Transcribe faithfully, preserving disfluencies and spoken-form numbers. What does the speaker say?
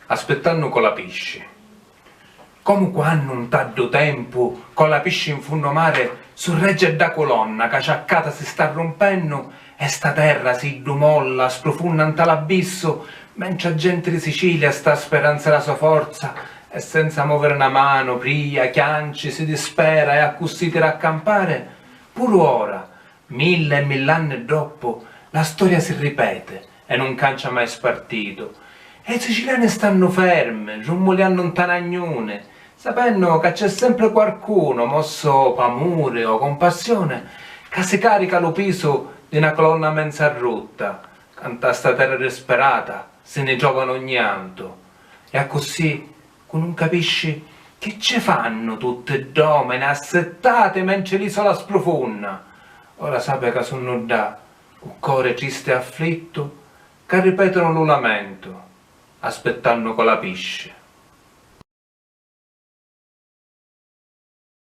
Aspettannu Colapisci. Comu quannu nta ddu tempu Colapisci nfunnu mari surreggi a dda culonna ca ciaccata si sta rumpennu e sta terra si iddu molla, sprufunna nta l'abbissu, mentri a genti di Sicilia sta speranza la so forza e senza moviri na manu, pria, chianci, si dispera e accussì tira a campari, puru ora, milla e mill'anni doppu, la storia si ripeti e nun cancia mai spartitu. E i siciliani stannu fermi, rummuliannu nta n'agnuni, sapennu ca c'è sempri quarcunu, mossu p'amuri o compassioni, ca si carica lu pisu di na colonna menza rutta, ca nta sta terra disperata si ni trovanu ogni antu. E accussì, cu nun capisci chi ci fannu tutti dd'omini assittati mentri l'isola sprufunna, ora sapi ca sunnu ddà, cu cori tristi e afflittu, ca ripetunu lu lamentu, aspettannu Colapisci.